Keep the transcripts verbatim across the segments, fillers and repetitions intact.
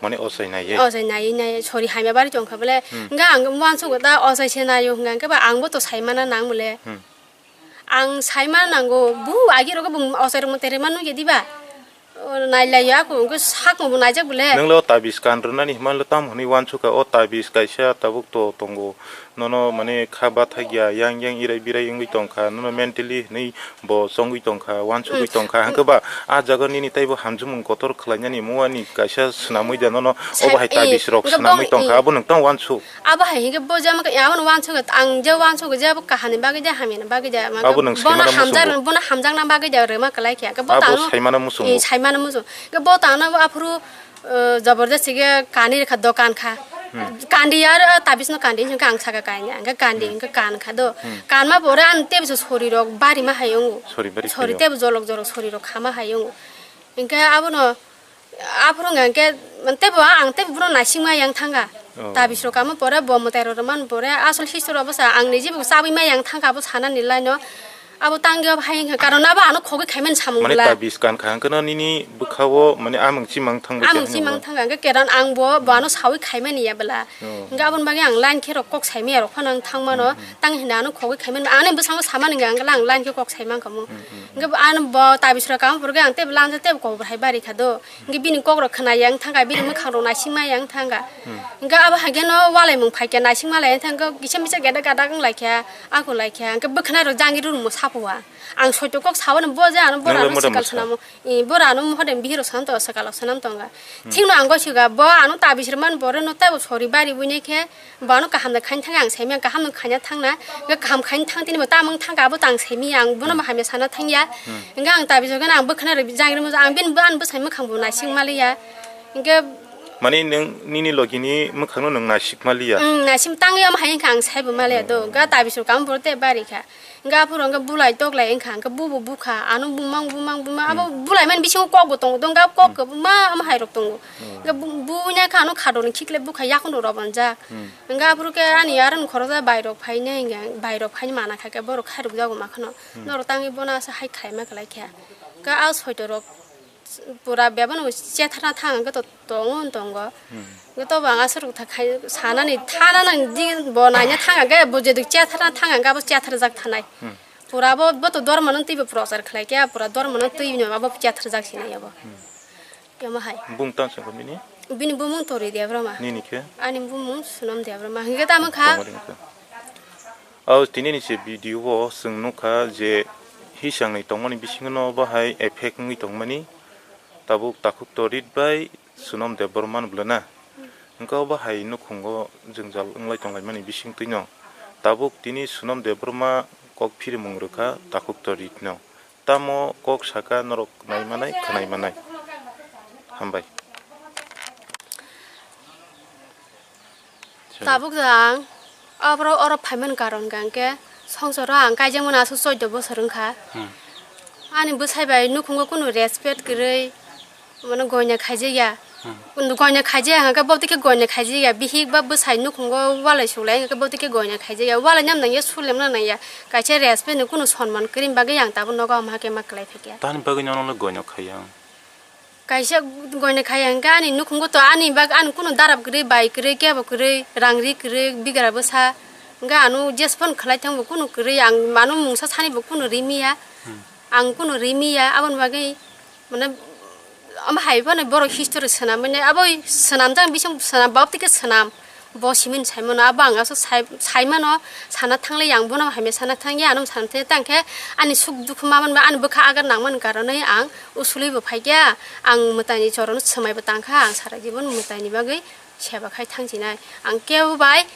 Mane ochai naiye. Ochai naiye naiye, sori hamya bari tongkha bole. Hmm. Hingke ang wansugo ta ochai se naio hingka hingke ba ang bo to saimana nang bole. Hmm. Ang saimana nango, bu agi rogo bo ochai rok mo tere manu ge diba? O, nai lai ya, ako, hingke sakno bo naijak bole. Nang lo tabis kan rwnani hima lo tam hwnwi wansukha, o tabis kaisa tabuk to tongo. Nono mane kha bathakya, yang yang irai birai wngwi tongkha, nono mentally hwnwi bo chongwi tongkha, wansugwi Mm. tongkha. Hwnkhe ba, ah jaga nini teibo hamjwkmung kotor khlainani muani kaisa swnamwi da nono Sai-, obo hai eh, tabis rok hwnkhe swnamwi bong-, tongkha, eh. Abo nwng tong wansuk. Abo hai hwnkhe bo jama khe, abono wansuk, ang je wansuk je abo kahani bagwi de, hamyani bagwi de, mane Abo nwng bono saimano hamjak-, muchungo. Bono hamjakna bagwi de rwma kwlai khe. Hwnkhe bo Abo tangno, saimano muchungo. Eh, saimano muchung. Hwnkhe bo tangno aphuru, eh, jabardasti khe kani rwkha, dokan kha. Hmm. Kandi ar, ah, tabisno kandi hwnkhe ang saka kainwi, hwnkhe kandi Hmm. hwnkhe kan kha do. Hmm. Kanma pore ang tebisa sori rok bari ma hai wngo. Sori bari Sori khaio. Tebo jolok jolok sori rok khama hai wngo. Hwnkhe abono Aphuru hwnka hwnkhe, mane, teibo ang teibo bono naisingma yang thangkha. Oh. Tabis rok kamo pore, bo mwtai rok rwmani pore, asol sister rok bwsa ang niji bo chabwi ma yang thangkha abo sanani line o. Abo tangwi abo hai wngkha, karon abo ano khogwi khaimani samung Mane bwla. Tabis kan kha hwnkhe no nini bwkha o, mane, amwng chimang thangbai Amwng khe chimang hwnwi thangkha hwnkhe, karon ang bo, bo ano sawi khaimani ya bwla. Oh. Hwnkhe aboni bagwi ang line khe rok kok saimaya rok phano ang thangmano, Hmm, hmm. Tang hinwi ano khogwi khaimani, ani bwskango samani hwnkhe ang line khe kok saimang kha mo. Hmm, hmm, hmm. Hwnkhe bo ano bo tabis rok kamo pore ang teibo line o teibo kok bo hai bari kha do. Hwnkhe bini kok rok khwnaya wng thangkha, bini mwkhang rok naisingma ya wng thangkha. Hmm. Hwnkhe abo hai kheno walaimung phaikha, naisingma lai wng thangkha, kisa misa gada gada wng laikha, ako laikha, hwnkhe bwkhwnai rok jangri rwngmo sapo wa. Ang soito kok sao no bo je ano bora Nang ano bai moda sikal mosa. Swnamo, i bora ano mohodem bihiro sanam tongo, swkalo sanam tonga. Hmm. Thikno ang gosika bo ano tabis rwmani pore no teibo sori bari buinai khe, Bo ano kaham da khaina thangkha ang saimaya, kaham no khaina thangna, hwnkhe kaham khaina thang tini bo tamung thangkha abo tang saimaya, ang bono bo hamya sana thangya. Hmm. Hwnkhe ang tabis rok gana ang bwkhana rw jang rw ang bini bo ani bwsai mwkhang bo naising maliya. Hwnkhe Mani nwng nini logi ni mwkhang no nwng naisik maliya? Hmm, naising tangwi omo hai wngkha ang saibo maliya do. Hmm. Hwnkhe tabis rok ang bo tei bari kha. Hwnkhe aphuru hwnkhe bulai toklai wngkha, hwnkhe bubo bukha, ano bumang, bumang, bumang, abo Hmm. bulaimani bisingo kokbo tongo, hwnkhe kok Hmm. kwbangma omo hai rok tongo. Hmm. Hwnkhe bu-, buina khe ano khadoni khiklai bukha, yakung rok rwbanjak. Hmm. Hwnkhe aphuru khe ani aroni khoroksa bai rok phainai, hwnkhe bai rok phaini mana kha khe borok khairok jago ma kheno. Hmm. Norok tangwi bono asa hai khlaima kwlai khe. Hwnkhe a soito rok pura bebano chetharna thang hwnkhe to tongo tongo. Hmm. Hwnkhe tobo ang aswk rwkthak khai sanani thana nang di bo naina thang hwnkhe bo jedu chetharna thang hwnkhe abo chetharjak thanai. Hmm. Pura bo, bo to dormano twibo prochar khlai khe, pura dormano twi no abo chetharjak sinai abo. Hmm. Omo hai. Bung tang sangkha bini? Bini bumung Tori Debbarma. Nini khe? Ani bumung Sonam Debbarma. Hwnkhe tamo kha? Tongmani wngkha. Aw, tini ni se video o chwng nukha je hisang ni tongmani bisingo no bahai effect wngwi tongmani. Tabuk takhuk Torit bai Sonam Debbarma no bwlana. Hwnkhe o bahai nukhungo jwngjal wnglai tonglaimani bisingtwi no. Tabuk tini Sonam Debbarma kok phirimung rwkha takhuk Torit no. Tamo kok saka norok nai manai, khwnai manai. Hambai. Sorry. Tabuk jang, abro oro phaimani karon hwnkhe, songsaro ang kaijakmani aswk choudo bosor wngkha. Hmm. Ani bwsai bai nukhungo kunu respect kwrwi, mane goina khaijakya. Hmm. Goina khaijaya hwnkhe bo tike goina khaijakya, bihik ba bwsai nukhungo walai suklai hwnkhe bo tike goina khaijakya, walai nam nangya, sulemna nangya, kaisa respect ni kunu sonman kwrwini bagwi ang tabuk nogo ama khe ma kwlai phikya. Tani bagwi nono le goina khaiya? Kaisa goina khaiya hwnkhe ani nukhungo to ani bak ani kunu darap kwrwi, bai kwrwi, kebo kwrwi, rang ri kwrwi, bigra bwsa hwnkhe ano jesphano khwlai thangbo kunu kwrwi, ang ano mungsa sanibo kunu rimiya, Hmm. ang kunu rimiya, aboni bagwi. Mane, omo hai phano borok history swnam mane, abo swnamjak bising swnam, bab tike swnam. Bo simin saimano, abo ang aswk sai, saimano, sana thanglai ang bono hamya sana thangya, ano sana thangya, tangkhe ani suk dukhu ma manba, ani bwkha agar nangmani karonwi ang usuli bo phaikya, ang mwtaini chorono swmai bo tangkha, ang sara jibon mwtaini bagwi seba khai thangsinai. Ang kebo bai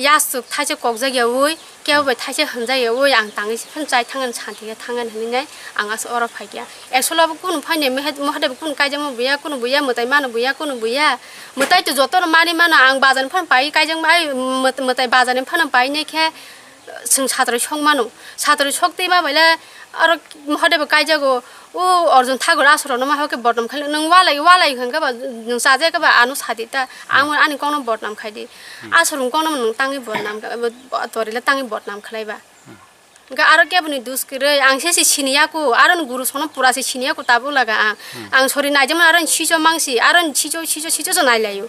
yasuk thaisa kokjak yaui, kebo bai thaisa hwnjak yaui, ang tangwi se phano chai thangani santi khe thangani hwnwi nai ang aswk oro phaikya. Actually abo kunu phainai, Mahadev kunu kaijakma buya, kunu buya, mwtai mano buya, kunu buya. Mwtai to jotono mani mano, ang bazar ni phano pai kaijakma, ai mwt-, mwtai bazar ni phano painai khe, Chwng satroi sok mano, satroi sok twi ma baile aro Mahadev kaijago, o Arjun Thakur asorono ma hoke bodnam khaile, nwng walai, walai hwnkhe ba, nwng chajakhe ba ano sadi ta, ang ani kokno bodnam khaidi, asoro kokno nwng tangwi bodnam kha, torile tangwi bodnam khlai ba. Hwnkhe aro keboni dus kwrwi, ang se se siniya ku, aro ni guru sono pura se siniya ku tabuk laga ang. Ang sori naijama aro ni sijo mangsi, aro ni sijo, sijo, sijo jo nailaio.